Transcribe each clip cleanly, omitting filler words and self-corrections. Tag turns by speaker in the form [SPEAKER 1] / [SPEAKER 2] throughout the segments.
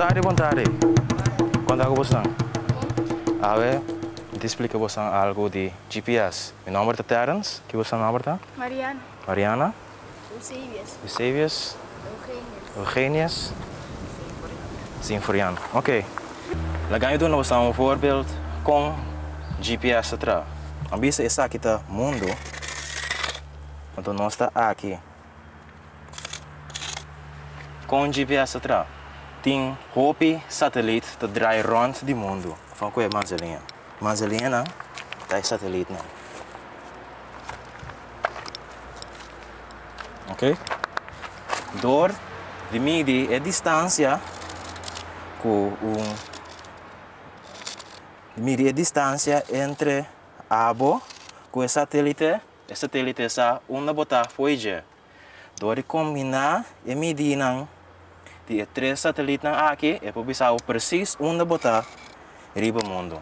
[SPEAKER 1] tardi, bon tardi. Kon ta ku bosonan? Awe, mi ta splika bosonan algu di GPS. Mi nòmber ta Terrence. Ki bosonan nòmber ta?
[SPEAKER 2] Mariana.
[SPEAKER 1] Mariana.
[SPEAKER 2] Eusebius.
[SPEAKER 1] Eusebius.
[SPEAKER 2] Eugenius.
[SPEAKER 1] Eugenius. Sinforiano. Ok. Laga mi duna bosonan un voorbeeld kon GPS ta traha. Nan bisa esaki ta mundu, anto nos ta aki. Kon GPS ta traha? Tin hopi satelit ta draai rònt di mundu. Van ku e manzaliña? Manzaliñanan ta e satelitnan. Ok. Dor di midi e distansia ku un midi e distansia entre abo ku e satelite. E satelite sa unda bo ta fo'i dje. Dor di kombiná e midínan di e tres satelitnan aki, e por bisa bo presis unda bo ta riba mundu.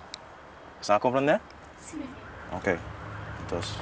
[SPEAKER 1] Bo sa komprendé?
[SPEAKER 2] Sí.
[SPEAKER 1] Oké. Entos.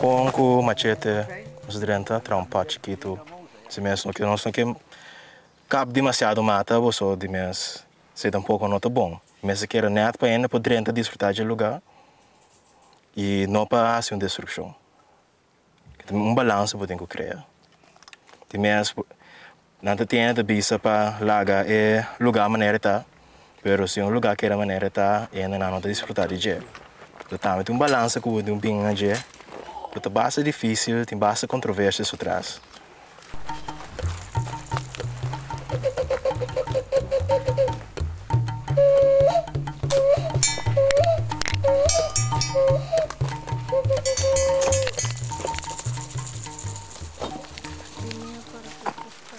[SPEAKER 1] Con cu machete nos drenta traha un pad chikitu. Si mes no nos no ke kap demasiado mata boso di mes si tampoco no ta bon. Mester kere nèt pa hende por drenta disfrutá dje lugá i no pa hasi un destrukshon. Un balansa bo tin ku krea. Di mes nan ta tene ta bisa pa laga e lugá manera e ta, pero si un lugá keda manera e ta, e hendenan no ta disfrutá di dje. Lo tambe tin un balansa ku bo tin bin na dje, ku ta basta difísil, tin basta kontroversia su tras.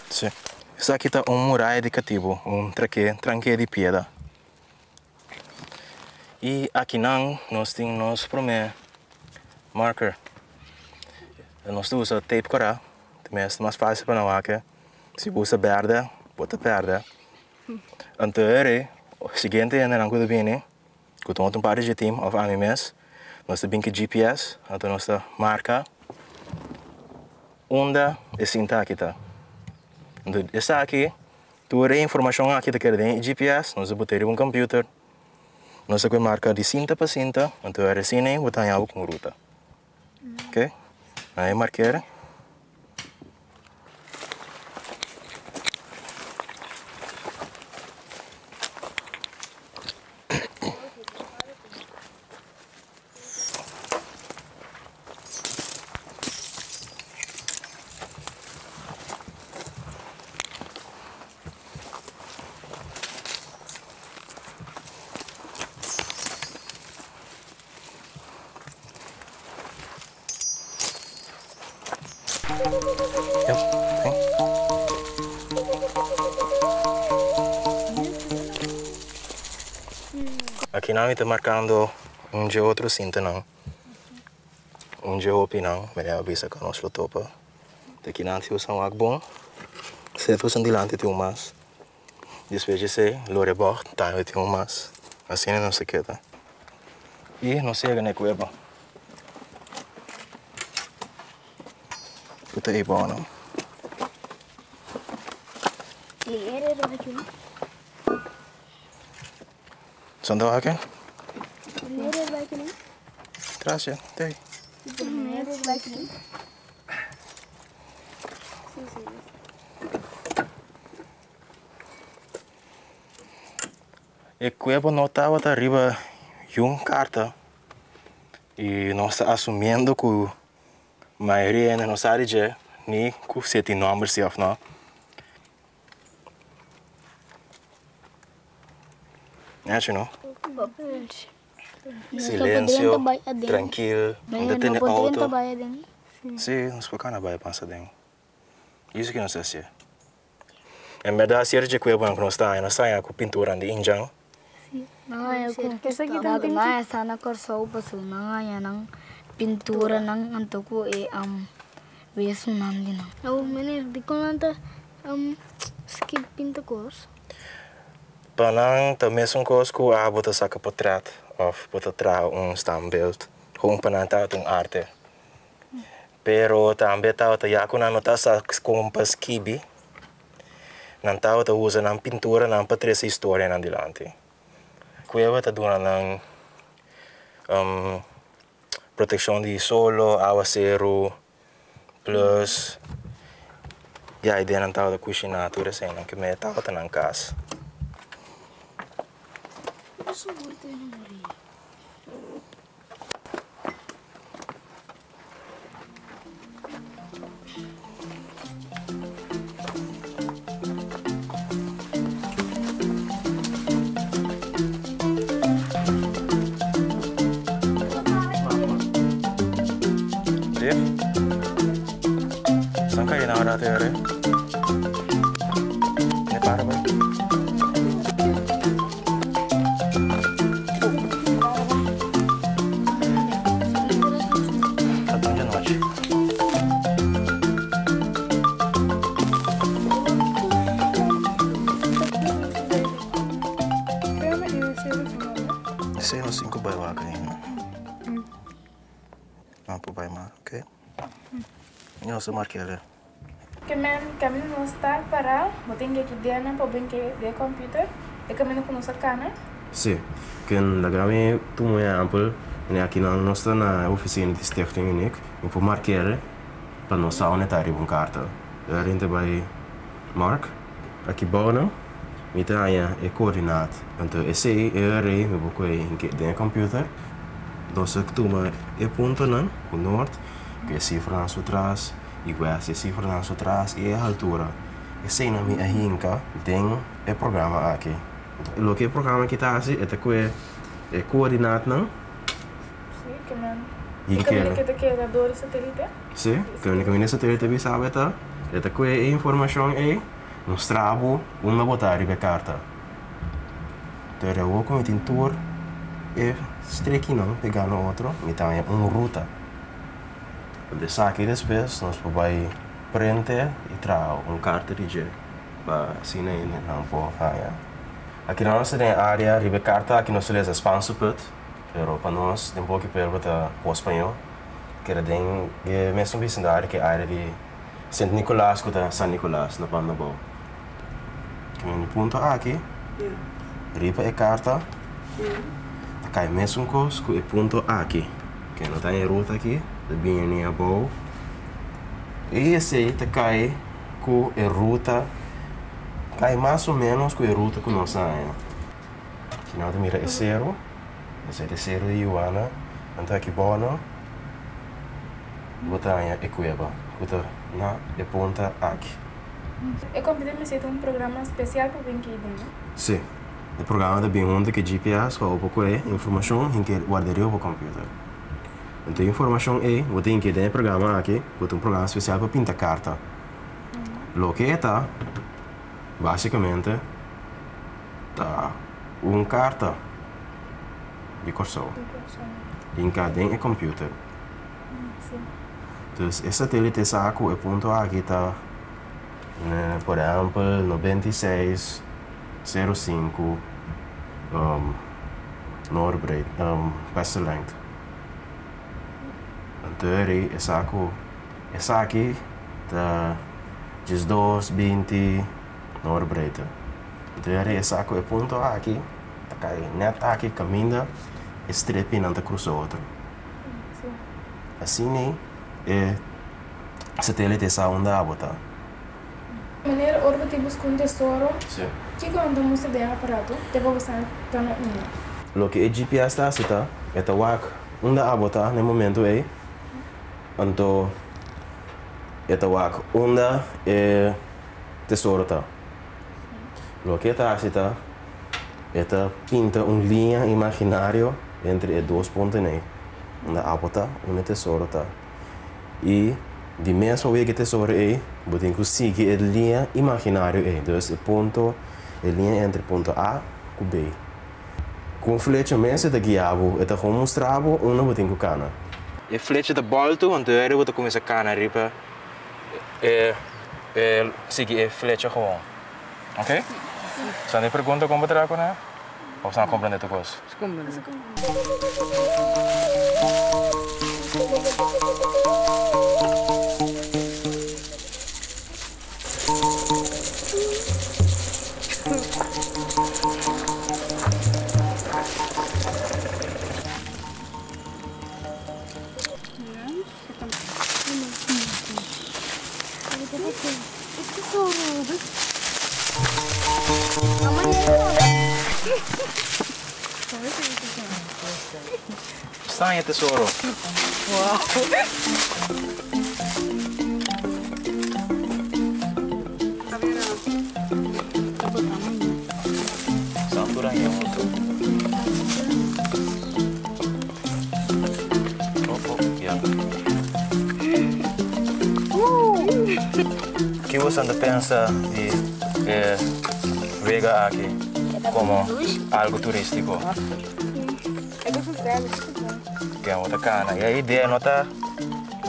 [SPEAKER 1] Sí. Esaki ta un muraya di katibu, un trake, tranke di piedra. I akinan nos tin nos promé marker. Nos ta usa tape kòrá, ta mes mas fásil pa nan wak. Si bo usa bèrdè, bo ta pèrdè. Anto eri, siguiente hendenan ku ta bini, ku ta un parti dje tim òf ami mes, nos ta bin ku GPS, anto nos ta marka unda e sinta aki ta. Anto esaki Tur e informashon aki ta keda den e GPS, nos a bot'é riba un computer, nos a koe marka di sinta pa sinta, anto e resien ei bo ta haña bo ku un ruta. Ok, nan e markera. Aki nan mi ta markando un dje otro sintanan. Un dje hopinan mi a bisa ku nos lo topa. Te kinan si usa wak bon. Sef usa dilanti tin un mas. Despues di esei lo rebòg tambe tin un mas. Asina nos ta keda. I nos yega na e kueba. Ku ta ei bou nan. Son ta wak? Tras ya, te ahí. E cuerpo no tabata riba yun carta y nos ta asumiendo cu mayoria hende no sa di dje ni cu si e tin nomber si of no. Nechi no? Silencio, trankil, no ta tene auto. Si, nos por cana bay pasa den. Esaki nos ta hacié. En bèrdat sierto dje kuebanan ku nos ta haña, nos ta haña ku pinturanan di indjan.
[SPEAKER 2] Sí, nan haña ku nan haña sa na Kòrsou pasobra nan haña nan pinturanan anto ku e wesunan di nan. Awor meneer, dikon nan ta skip pinta kos?
[SPEAKER 1] Pa nan ta mesun kos ku abo ta saka potrèt òf bo ta traha un standbeeld. Kon pa nan tabata un arte. Pero tambe tabata ya ku nan no ta sa kon pa skibi, nan tabata usa nan pinturanan pa trese historianan dilanti. Kueba ta duna nan protekshon di solo, awaseru, plus ya e den nan tabata kushiná tur eseinan ke me tabata nan kas. Dave? San kai na ora te ore? Ne para ba? Esei nos tin ku bai wak ainda. No por bai mas, ok? Nos a mark'el.
[SPEAKER 3] Ke men kaminda nos ta pará, bo tin ke kideanan pa bo bin ke den e computer, e kaminda ku nos a kana.
[SPEAKER 1] Sí, ken laga mi tuma un ehèmpel, ne akinan nos ta na e ofisina di Stichting Uniek, mi por mark'el pa nos sa unda ta riba un karta. Erin ta bai mark, aki bou nan mi ta haña e koordinaat, anto esei e rei mi por kohe hinke den e computer, nos a tuma e puntonan ku nort, ku e sifranan su tras. I wes e sifranan su tras i e haltura. Eseinan mi a hinka den e programa aki. Loke e programa aki ta hasi, e ta kue e koordinaatnan.
[SPEAKER 3] Sí, ke men. E kaminda ke ta keda dor e satelite?
[SPEAKER 1] Sí, kaminda kaminda e satelite bisa bo e ta. E ta kue e informashon ei, mustra bo unda bo ta riba e karta. Pero awor ku mi tin tur e strekinan pegá na otro, mi ta haña un ruta. Esaki despues nos por bai prente i traha un karta di dje pa asina hendenan por haña. Aki nos ta den e área riba e karta aki nos ta lesa Spaanse Put, pero pa nos den poki pueblo ta por spañó. Keda den e mesun bisindario ku e área di Sint Nicolaas ku ta San Nicolaas na banda abou. Kende e punto aki riba e karta ta kai mesun kos ku e punto aki. Ke no ta e ruta aki ta bini abou i esei ta kai ku e ruta kai mas o menos ku e ruta ku nos a haña. Aki nan ta mira e seru, esei ta e seru di Yuana, anto aki bou nan bo ta haña e kueba ku ta na e punta aki.
[SPEAKER 3] E computer mester ta un programa special pa bin kei den, no?
[SPEAKER 1] Sí. E programa ta bin hunto ku e GPS pa bo por kohe informashon hinke warda riba bo computer. Anto e informashon ei bo ta hinke den e programa aki ku ta un programa special pa pinta karta. Loke e ta basikamente ta un karta di Kòrsou hinka den e computer. Dus e satelite sa ku e punto aki ta por ehèmpel 96, 05 noordbreed, westerlengte. Anto eri e sa ku esaki ta 12, 20 noordbreedte. Anto eri e sa ku e punto aki ta kai nèt aki kaminda e strepinan ta krusa otro. Asina e satelite sa unda abo ta.
[SPEAKER 3] Manera ora bo tin buska un tesoro, kiko nan ta mustra den e aparato te pa bo sa ta na unda?
[SPEAKER 1] Loke e GPS ta hasi ta, e ta wak unda abo ta na e momento ei, anto e ta wak unda e tesoro ta. Loke e ta hasi ta, e ta pinta un liña imaginario entre e dos puntonan ei, unda abo ta, unda e tesoro ta. I. Di mes pa wega e tesoro ei, bo tin ku sigui e liña imaginario ei, dus e punto, e liña entre punto A ku B. Ku un flecha mes e ta guia bo, e ta gewoon mustra bo unda bo tin ku kana. E flecha ta bòltu, anto eri bo ta kuminsá kana riba e, e sigui e flecha gewoon. Ok? Sa tin pregunta kon bo traha kuné? Òf sa a komprendé tur kos? Staña tesoro. Santu raña otro. Oh, oh, ya. Ki boso ta pensa di e wega aki komo algu turístiko? Ken bo ta kana? E idea no ta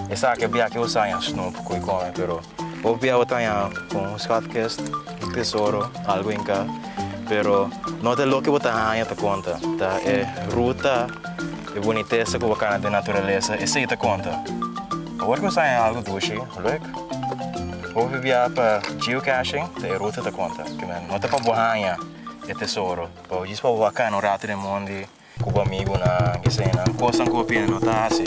[SPEAKER 1] esaki a bia ki bo sa haña snoep ku i kome, pero hopi bia bo ta haña ku un schatkist, un tesoro, algu hinká. Pero no ta loke bo ta haña ta konta, ta e ruta, e bunitesa ku bo kana den naturalesa, esei ta konta. Awor ku bo sa haña algu dushi, leuk. Hopi bia pa geocaching ta e ruta ta konta. No ta pa bo haña e tesoro, pa djis pa bo a kana un ratu den mondi ku bo amigunan, kesenan, kosnan ku bo pia no ta hasi.